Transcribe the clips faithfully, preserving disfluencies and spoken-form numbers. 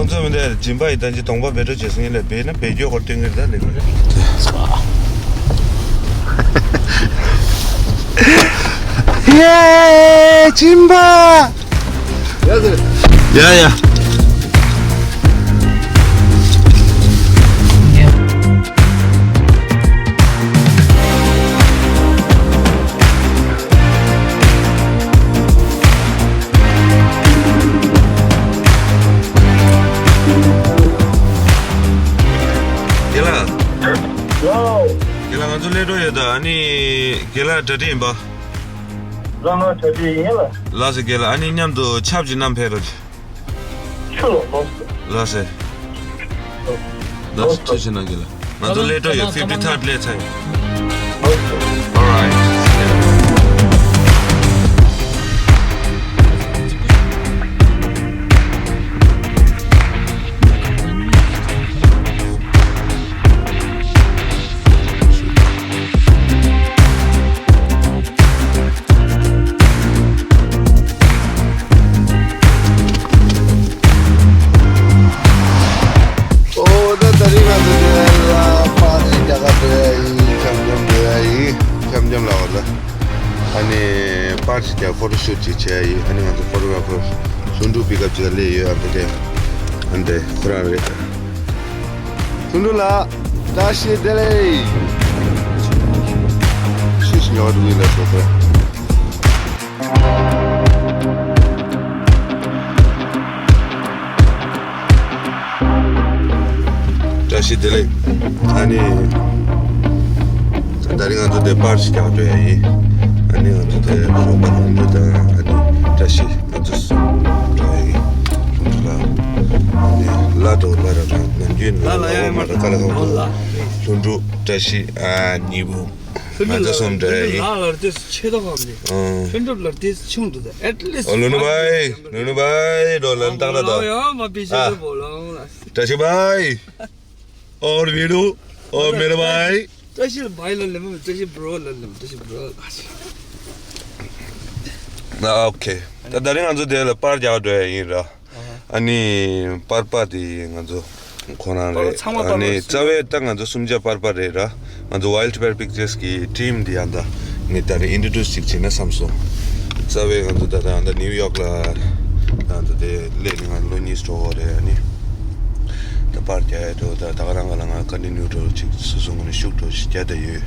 ཚོ་མི་འདུག་སྦྱིན་པ་ཡི་ད་ཅི་གདོང་པ་བེད་སྤྱོད་བྱེད་སྲིད་ལས་བེད་ན་བེད་སྐྱོ་སྐོར་སྟོན་གྱི་རེད་ད་ལས་ཀ་རེད། ཡེ་སྦྱིན་པ། ཡ་ཡ། དགེ་ལགས། ལའོ། དགེ་ལགས་ང་ཚོ་སླེབས་འགྲོ་ཡོད་ད། ཨ་ནི་དགེ་ལགས་གྲ་སྒྲིག་ཡིན་པ། ལ་ང་གྲ་སྒྲིག་ཡིན་ལ། ལགས་སེ་དགེ་ལགས། ཨ་ནི་མཉམ་དུ་ཆབ་ཅིག་བསྣམས་ཕེབས་རོགས་གྱིས། ཆུ་ལོག་ལོག་སོ། ལགས་སེ། ལགས་སེ་ཐུགས་རྗེ་གནང་དགེ་ལགས། ང་ཚོ་སླེབས་འགྲོ་ཡོད། fifty third place ཚར་ཡོད། All right. ཨོ་ད་ད་རིང་ང་ཚོ་དེ་ལ་པར་ཊི་རྒྱག་ག་འགྲོ་ཡ་ཡིན། འཆམ་འཆམ་འགྲོ་ཡ་ཡིན། འཆམ་འཆམ་ལ་འོ་ལ། ཨ་ནི་པར་ཊི་རྒྱག་ཕོ་ཊོ་ཤུཊ་ཅིག་བྱེད་ཡ་ཡིན། ཨ་ནི་ང་ཚོ་ཕོ་ཊོ་གྷ་ར་ཕར་ལྷུན་གྲུབ་པིག་ཨབ་ཅིག་ག་སླེབས་ཡོད། ཨ་འདི་དེ་ཨ་འདི་ཁོ་རང་རེད། ལྷུན་གྲུབ་ལགས་བཀྲ་ཤིས་བདེ་ལེགས། ཤུ་ཤི་ཉོ་བ་འགྲོ་གི་ལ་སོ་སོ། བཀྲ་ཤིས་བདེ་ལེགས། ཨ་ནི། ད་རིང་ང་ཚོ་དེ་པར་ཊི་རྒྱག་འགྲོ་ཡ་ཡིན། ཨ་ནི་ང་ཚོ་དེ་རོགས་པ་ལྷུན་གྲུབ་དང་ཨ་ནི་བཀྲ་ཤིས་ང་ཚོ་གསུམ་འགྲོ་ཡ་ཡིན། ལྷུན་གྲུབ་ལགས། ཨ་ནི་ལ་འགྲོ་ལ་ར་རང་ནམ་རྒྱུན་ལ་ལ་ལ་ཡ་མ་ར་ཀ་ལ་ཁ་བོ། ལྷུན་གྲུབ་བཀྲ་ཤིས་ཨ་ནི་བུ། ང་ཚོ་གསུམ་འདྲ་ཡིན། ལ་ལར་དེ་ཆེ་ཏོག་གམ་ལེ། ཨང་། ལྷུན་གྲུབ་ལར་དེ་ཆུང་དུ་དེ་at least། ཨོ་ལུ་ནུ་བའི་ལུ་ནུ་བའི་རོ་ལན་ཏག་ཏག་ཏག་ཡང་མ་པི་ཤེས་ཨ། སུ་བོ་ལང་ལ། བཀྲ་ཤིས་བའི། ཨོར་བི་རུ། ཨོ་མེ་རུ་བའི། བཀྲ་ཤིས་བའི་ལ་ལེ་མ་བཀྲ་ཤིས་བྲོ་ལ་ལེ་མ་བཀྲ་ཤིས་བྲོ། ཨ་ཨོ་ཁེ། ད་ད་རིང་ང་ཚོ་དེ་ལ་པར་རྒྱག་འགྲོ་ཡ་ཡིན་ར། ཨ་ནི་པར་པ་དེ་ང་ཚོ་ཁོ་རང་རེད། ཚང་མ་ཨ་ནི་པར་པ་རྩ་བའི་ད་ང་ཚོ་གསུམ་ཆ་པར་པ་རེད་ར། ང་ཚོ་Wild Bear Pictures གི་ཊིམ་འདི་ཡང་ད་ངས་ད་རེས་ཨིན་ཊྲོ་ཌུས་ཅིག་བྱས་ན་བསམ་སོང་། རྩ་བའི་ང་ཚོ་ད་ད་ད་ནིའུ་ཡོག་ལ་ང་ཚོ་དེ་སླེབས་ནས་ང་ལོ་གཉིས་འགྲོ་གི་རེད། ཨ་ནི་ད་པར་རྒྱག་ཡ་འགྲོ་ད་ད་ག་རང་ག་ལ་ང་ཀོན་ཊི་ནིའུ་འགྲོ་ཅིག་སོ་སོ་ངོས་ནས་ཤུགས་འགྲོ་ཞིག་རྒྱག་ད་ཡོད།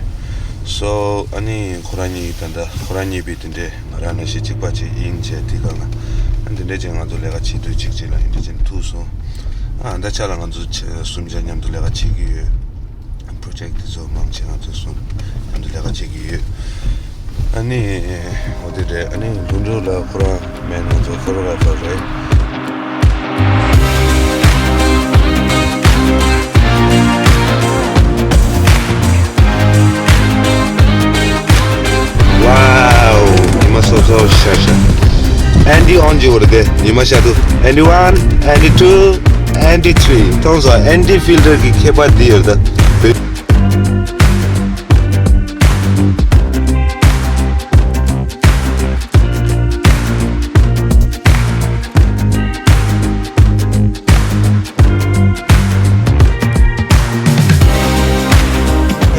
སོ་ཨ་ནི་ཁོ་རང་གཉིས་ད་ད་ཁོ་རང་གཉིས་པའི་དེ་འདྲས། ང་རང་ནང་བཞིན་གཅིག་པ་གཅིག་ཡིན་བྱས་དེ་ག་ང་། ཨ་འདི་འདྲས་ཅིག་ང་ཚོ་ལས་ཀ་བྱེད་དུས་གཅིག་གཅིག་ལ་ཡིན་འདྲས་ཅིག་ཐུག་སོང་། ཨ་ད་ཆ་ལ་ང་ཚོ་ཆ་གསུམ་ཆ་མཉམ་དུ་ལས་ཀ་བྱེད་ཀྱི་ཡོད། པོ་རོ་ཇེག་དེ་ཚོ་མང་ཆེ་ང་ཚོ་གསུམ་མཉམ་དུ་ལས་ཀ་བྱེད་ཀྱི་ཡོད། ཨ་ནི་འོ་དེ་རེད། ཨ་ནི་ལྷུན་གྲུབ་ལགས་ཁོ་རང་མེན་ང་ཚོ་ཕོ་ཊོ་གྷ་ར་ཕར་རེད། Wow, ཉི་མ་སོ་སོ་ཤར་ཤར། ཨན་ཌི་ཨོན་ཇི་བོར་དེ་ཉི་མ་ཤར་དུ། ཨན་ཌི་ཝན། ཨན་ཌི་ཊུ། ཨན་ཌི་ཐི་རི། མཐོང་སོང་། ཨན་ཌི་ཕིལ་ཊར་གྱི་ཁྱད་པར་འདི་ཡོད་ད།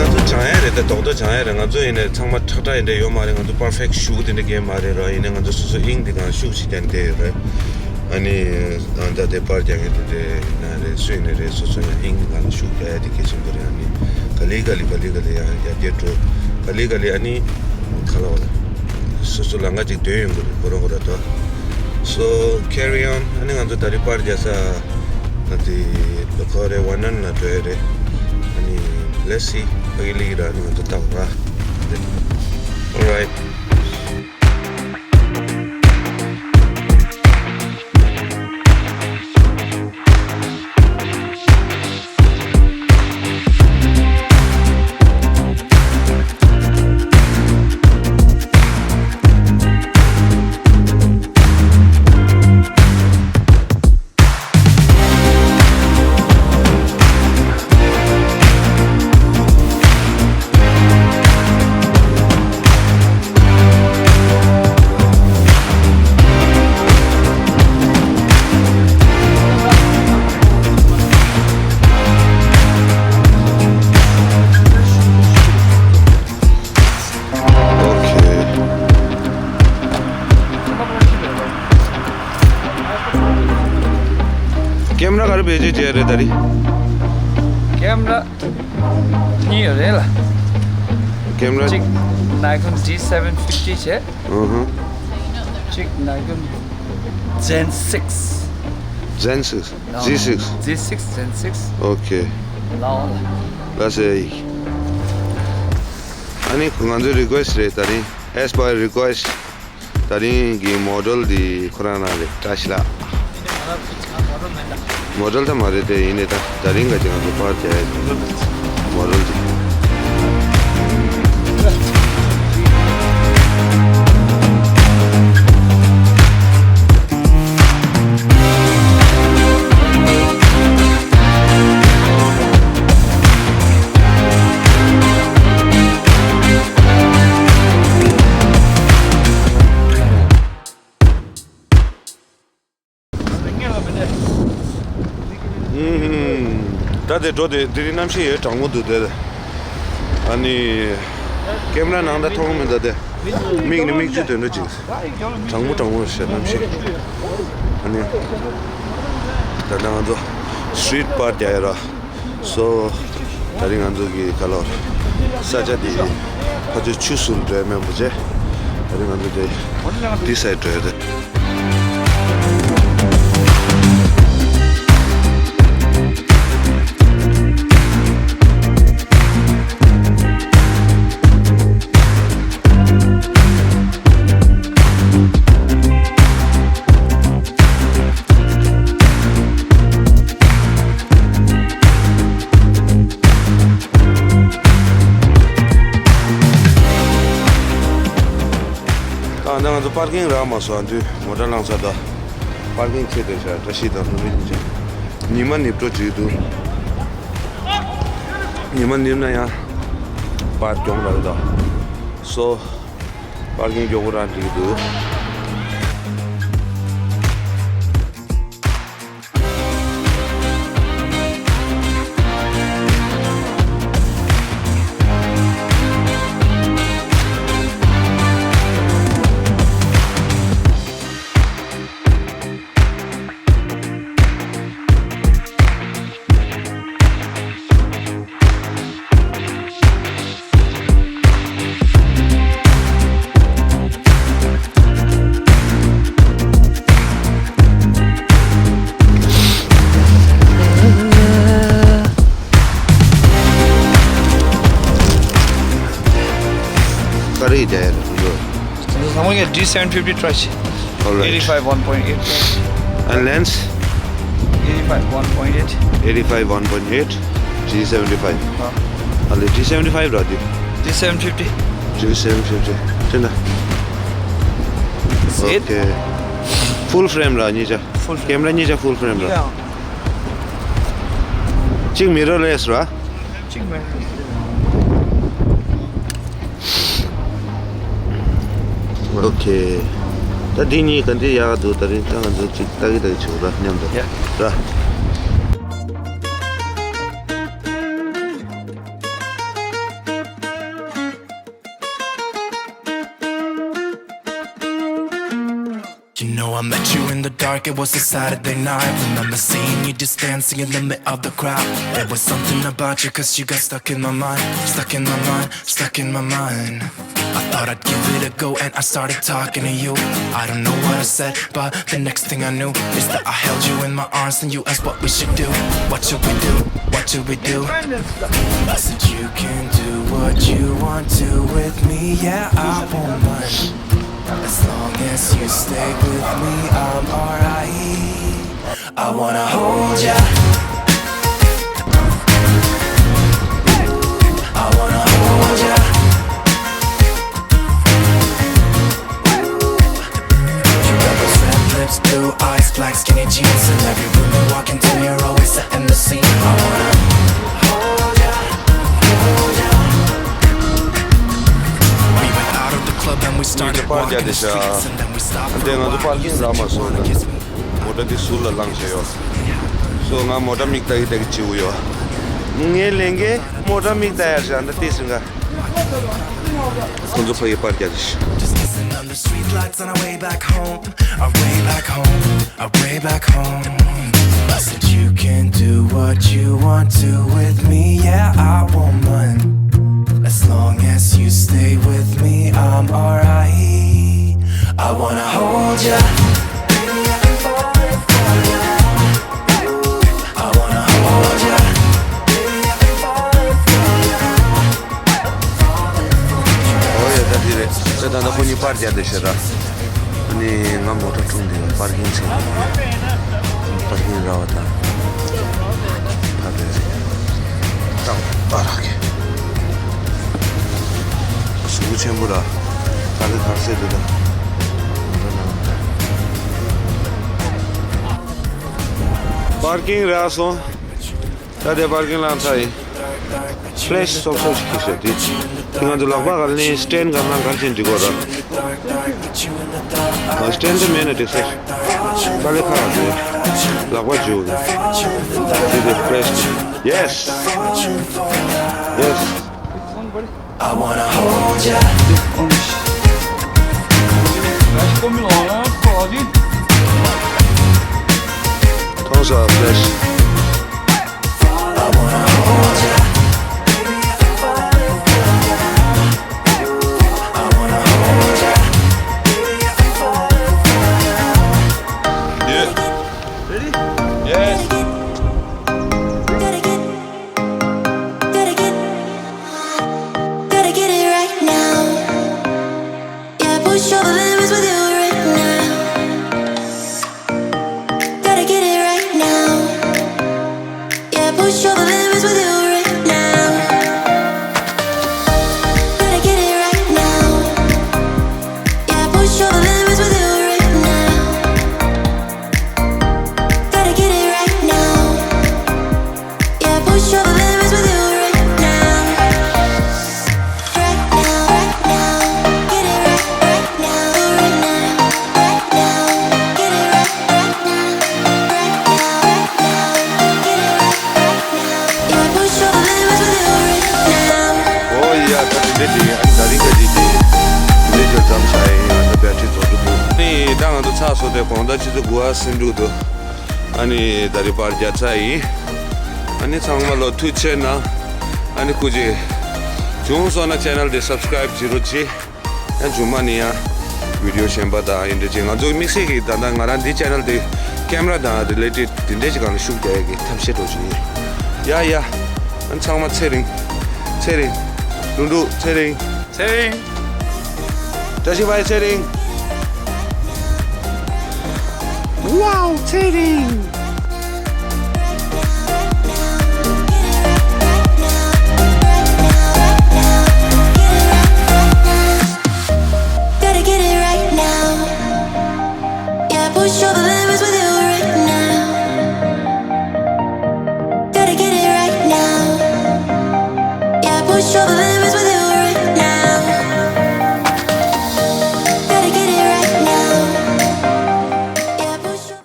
ང་ཚོ་སྦྱང་ཡ་རེད་ད། རྡོག་རྡོག་སྦྱང་ཡ་རེད། ང་ཚོ་ཡིན་ནའི་ཚང་མ་ཁྲག་ཁྲག་ཡིན་འདྲ་ཡོད་མ་རེད། ང་ཚོ་པར་ཕེག་ཤུགས་དེ་འདྲ་གས་མ་རེད་ར། ཡིན་ནའི་ང་ཚོ་སོ་སོ་དབྱིངས་དེ་གང་ཤུགས་ཤིག་ཀྱང་བསྡད་ཡོད་རེད། ཨ་ནི་ད་ལྟ་དེ་པར་རྒྱག་མཁན་དེ་འདྲ་ཡིན་ན་རེད། སུ་ཡིན་ནའི་རེད། སོ་སོ་ཡང་དབྱིངས་དེ་གང་ཤུགས་རྒྱག་ཡ་དེ་གལ་ཆེན་པོ་རེད། ཨ་ནི་ག་ལེ་ག་ལེ་ག་ལེ་ག་ལེ་ཡང་ཡར་རྒྱས་འགྲོ། ག་ལེ་ག་ལེ་ཨ་ནི་ག་ལ་བ་ལ་སོ་སོ་ལམ་ཁ་ཅིག་སྡོད་ཡོང་གི་རེད། ཁོ་རང་ཁོ་རང་དོ། So carry on. ཨ་ནི་ང་ཚོ་ད་རེས་པར་རྒྱག་ས་ང་ཚོའི་ལོ་ཁོ་རེ་ཝ་ནན་ལ་འགྲོ་ཡ་རེད། ཨ་ནི་let's see. ཕ་གི་ལི་ར་ཨ་ནི་ང་ཚོ་ལྟ་བ་ར། Alright. ག་རེ་བེད་སྤྱོད་བྱས་རེད་ད་རེས། ཀེམ་ར་གཉིས་ཡོད་རེད་ལ། ཀེམ་ར། གཅིག་Nikon D seven fifty བྱས། ཨུ་ཧུ། གཅིག་Nikon Zen six Zen six Z six Z six Zen six ཨོ་ཁེ། ལའོ་ལ། ལ་སེ། ཨ་ནི་ང་ཚོའི་རི་ཀུ་ཨེ་སི་ཊི་རེད་ད་རིང་། As per request། ད་རིང་གི་མོ་ཌེལ་འདི་ཁོ་རང་རང་རེད། བཀྲ་ཤིས་ལགས། མོ་ཌེལ་ད་མ་རེད་དེ། ཡིན་ནའི་ད་ད་རིང་ག་ཅིག་ང་ཚོ་པར་རྒྱག་ཡ་ཡིན། མོ་ཌེལ་ཅིག་ད་དེ་འགྲོ་དེ་དེ་རིང་གནམ་གཤིས་ཡོད་གྲང་མོ་འདུག་དེ། ཨ་ནི་ཀེམ་ར་ནང་ད་མཐོང་མི་འདུག་དེ། མིག་ནི་མིག་ཆུ་དོན་འགྲོ་ཅིག་གྲང་མོ་གྲང་མོ་ཞེས་གནམ་གཤིས། ཨ་ནི་ད་ལྟ་ང་ཚོ་སི་ཊི་རི་ཊི་པར་རྒྱག་ཡ་ར། སོ། ད་རིང་ང་ཚོ་གི་ག་ལོར་ས་ཆ་འདི་ཕ་ཚོའི་ཆུ་ཟུར་འགྲོ་ཡ་མེད་པོ་བྱས། ད་རིང་ང་ཚོ་དེ་འདི་སའི་འགྲོ་ཡ་རེད། ད་ང་ཚོ་པར་ཀིང་རག་མ་སོང་། ཨ་འདུས་མོ་ཊ་ལངས་ས་ད་པར་ཀིང་ཆེ་དེ་ཤ་བཀྲ་ཤིས་དང་ལྷུན་རིང་ཆེ། ཉི་མ་ནིབ་འགྲོ་བྱེད་འདུག་ཉི་མ་ནིབ་ན་ཡང་པར་གྱོང་རག་ད། སོ། པར་ཀིང་མགྱོགས་པོ་རང་འགྲིག་འདུག་ག་རེ་ཡིན་ད་ཡ་རེད། ཚང་མ་གི་D seven fifty try བྱེད། All right. Eighty five one point eight. And lens? Eighty five one point eight. Eighty five one point eight. G seventy five. ཨ་ལེ། G seventy five ར་དེ། G seven fifty. G seven fifty དེ་ན། That's it. Okay. Full frame ར་གཉིས་ཆ། Full frame. ཀེམ་ར་གཉིས་ཆ་full frame ར། Yeah. གཅིག་mirrorless ར། གཅིག་མེད། ཨོ་ཁེ། ད་འདི་གཉིས་ག་འདི་ཡག་འདུག་ད་རིང་ད་ང་ཚོ་གཅིག་ལྟ་གི་ལྟ་གི་བྱེད་དགོས་ར། མཉམ་དུ་ཡ། ར། You know I met you in the dark, it was a Saturday night. Remember seeing you just dancing in the middle of the crowd. There was something about you, cause you got stuck in my mind, stuck in my mind, stuck in my mind. I thought I'd give it a go and I started talking to you. I don't know what I said, but the next thing I knew is that I held you in my arms and you asked what we should do. What should we do? What should we do? I said you can do what you want to with me, yeah, I won't mind. As long as you stay with me, I'm alright. I wanna hold ya. I wanna hold ya. You got those red lips, blue eyes, black skinny jeans, and every room you walk into, you're always setting the scene. I wanna hold ya, hold ya. We went out of the club and we started walking the streets, and then we stopped for a while. You said you wanna kiss me. མོ་ཊ་འདི་ཟུར་ལ་བླངས་བྱས་ཡོད། སོ་ང་མོ་ཊ་མིག་ལྟ་གི་ལྟ་གི་བྱེད་དགོས་ཡོད། ངའི་ལས་འགན་མོ་ཊ་མིག་ལྟ་ཡར་བཞག་འདི་ལྟས་ཟིན་ག་ཁོང་ཚོ་ཕ་གི་པར་རྒྱག་གི་ཤི། On the street lights on our way back home, our way back home, our way back home. I said you can do what you want to with me, yeah, I won't mind. As long as you stay with me, I'm alright. I wanna hold ya. Baby, I can fall for ya. I wanna hold ya. Baby, I can fall for ya. ཨོ་ཡ། ད་འདི་རེད། ད་ད་ལྟ་ཁོ་གཉིས་པར་རྒྱག་བསྡད་ཤག་ར། ཨ་ནི་ང་མོ་ཊ་འཁྲུངས་འདི་པར་ཀིང་བྱས་འདུག་པར་ཀིང་ར་བ་ད། ད་རེད། ད་པར་ར་གི། གཟུགས་པོ་ཆེན་པོ་ར། ད་ལྟ་གར་སེ་འདུག་ད། པར་ཀིང་རག་སོང་། ད་ལྟའི་པར་ཀིང་ལངས་ཚར་ཡིན། ཕི་ལེ་ཤི་སོབ་སོབ་ཞིག་ཁྱེར་ཤོག་དེ། དེ་ང་ཚོ་ལག་པ་ག་ལེན་སི་ཊེན་ག་ནང་ག་ཅན་འགྲིག་གོ་ར། ང་སི་ཊེན་དེ་མེད་ན་འགྲིག་ས། དཀའ་ལས་ཁག་རེད། ལག་པ་འཇུ་གི། དེ་དེ་ཕི་ལེ་ཤི། Yes. Yes. I wanna hold ya. Thumbs up, please. I wanna hold ya. Baby, I can fall for ya. I wanna hold ya. Baby, I can fall for ya. Yeah. Ready? Yes. Gotta get, gotta get, gotta get it right now. Yeah, push all the limits with you right now. Gotta get it right now. Yeah, push all the limits with you right now. Gotta get it right now. Yeah, push all the limits with you right now. Gotta get it right now. Yeah, push all the limits with you right now. Right now, right now. Get it right, right now, right now, right now. Get it right, right now, right now, right now. Get it right, right now. Yeah, push all the limits with you right now. ཨོ་ཡ། ད་དེ་འདྲ་ཅིག་ཨ་ནི་ད་རིང་ག་ཅིག་དེ་འདི་འདྲ་ཅིག་མཚམས་བཞག་ཡིན། ང་ད་བེ་ཊི་རི་རྫོགས་འགྲོ་འདུག་ཨ་ནི་ད་ང་ཚོ་ཚར་སོང་སྟེ་དགོང་དག་ཆུ་ཚོད་དགུ་པ་ཟིན་འགྲོ་འདུག་ཨ་ནི་ད་རེས་པར་རྒྱག་ཚར་ཡིན། ཨ་ནི་ཚང་མ་ལོ་ཐུགས་རྗེ་གནང་། ཨ་ནི་སྐུ་མཁྱེན། བྱུང་སོང་ན་ཆེ་ནལ་དེ་སབ་སི་ཀ་རའིབ་བྱེད་རོགས་གྱིས། ཡང་མཇུག་མ་ནས་ཡང་བི་ཌི་ཡོ་གཞན་པ་དང་ཨེ་འདྲ་ཅིག་ང་ཚོ་དམིགས་བསལ་གྱིས་ད་ལྟ་ང་རང་འདི་ཆེ་ནལ་དེ་ཀེམ་ར་དང་རི་ལེ་ཊེཌ་དེ་འདྲ་ཅིག་སྒང་ལ་ཤུགས་རྒྱག་ཡག་གི་ཐབས་ཤེས་འགྲོ་གྱིས། ཡ་ཡ། ཨ་ནི་ཚང་མ་ཚེ་རིང་། ཚེ་རིང་། ལུང་འབྲུག་ཚེ་རིང་། ཚེ་རིང་། བཀྲ་ཤིས་བྷ་ཡེ་ཚེ་རིང་། Wow, ཚེ་རིང་། Gotta get it right now. Yeah, push all the limits with